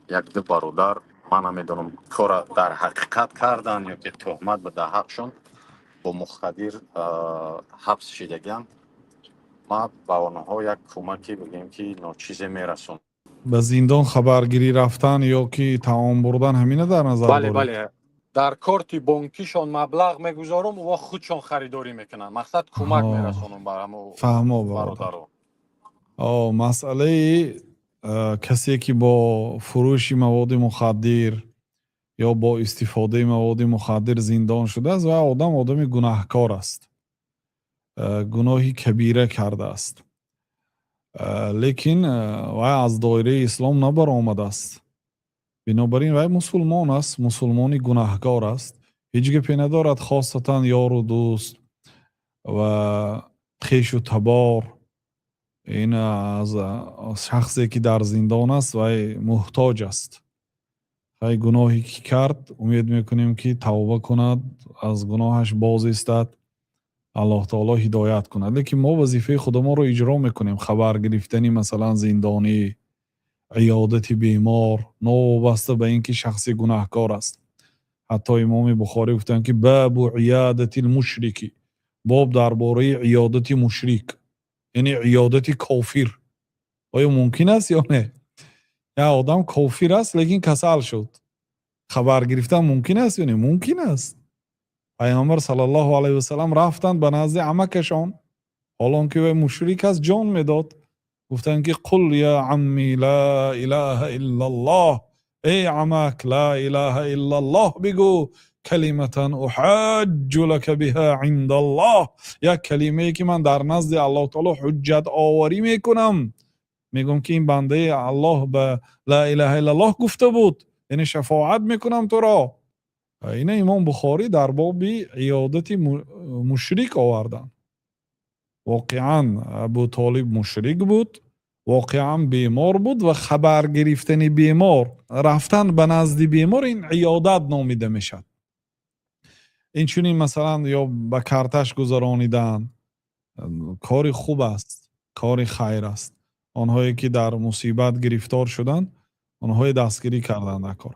Як ду бародар, ман намедонам, кора дар ҳақиқат кардан ё ки тӯҳмат ба дар ҳақшон, бо мухаддир ҳабс шидагианд. Ман ба онҳо як кӯмаке, бигем, ки ночизе мерасонам. Ба зиндон хабаргирӣ рафтан ё ки таом бурдан, ҳамина дар назар Бале. доред? Бале, дар корти бонкишон маблағ мегузорам, ва худшон харидорӣ мекунанд. Мақсад, кӯмак мерасонам ба ҳамо Фаҳмо, бародар. бародаро. О, масъалаи касе ки бо фурӯши маводи мухаддир ё бо истифодаи маводи мухаддир зиндон шудааст, ва одам одами гунаҳкор аст, гуноҳи кабира кардааст, лекин вай аз доираи ислом набаромадааст. Бинобар ин вай мусулмон аст, мусулмони гунаҳкор аст. Ҳеҷ гапе надорад, хосатан ёру дӯст ва хешу табор. Ин аз шахсе ки дар зиндон аст, вай муҳтоҷ аст. Вай гуноҳе ки кард, умед мекунем, ки тавба кунад, аз гуноҳаш боз истад, Аллоҳ таоло ҳидоят кунад. Лекин мо вазифаи худамонро иҷро мекунем: хабар гирифтани, масалан, зиндонӣ, иёдати бемор, новобаста ба ин ки шахси гунаҳкор аст. Ҳатто Имоми Бухорӣ гуфтанд, ки باب عيادة المشرك, боб дар бораи иёдати мушрик, яъне иёдати кофир. Оё мумкин аст ё не? Як одам кофир аст, лекин касал шуд, хабар гирифтан мумкин аст ё не? Мумкин аст. Пайғамбар саллаллоҳу алайҳи васаллам рафтанд ба назди амакашон, ҳолон ки вай мушрик аст, ҷон медод. Гуфтанд, ки قل يا عمي لا إله إلا الله, эй амак, ла илаҳа иллаллоҳ бигӯ, كلمة أحاج لك بها عند الله, як калимае ки ман дар назди Аллоҳ таоло ҳуҷҷат оварӣ мекунам, мегӯям, ки ин бандаи Аллоҳ ба ла илаҳа иллаллоҳ гуфта буд, яъне шафоат мекунам туро. Ина Имом Бухорӣ дар боби иёдати мушрик оварданд. Воқеан, Абу Толиб мушрик буд, воқеан бемор буд ва хабар гирифтани бемор, рафтан ба назди бемор, ин иёдат номида мешавад. Инчунин, масалан, ё ба карташ гузаронидан кори хуб аст, кори хайр аст. Онҳое ки дар мусибат гирифтор шуданд, онҳое дастгирӣ карданд дар кор.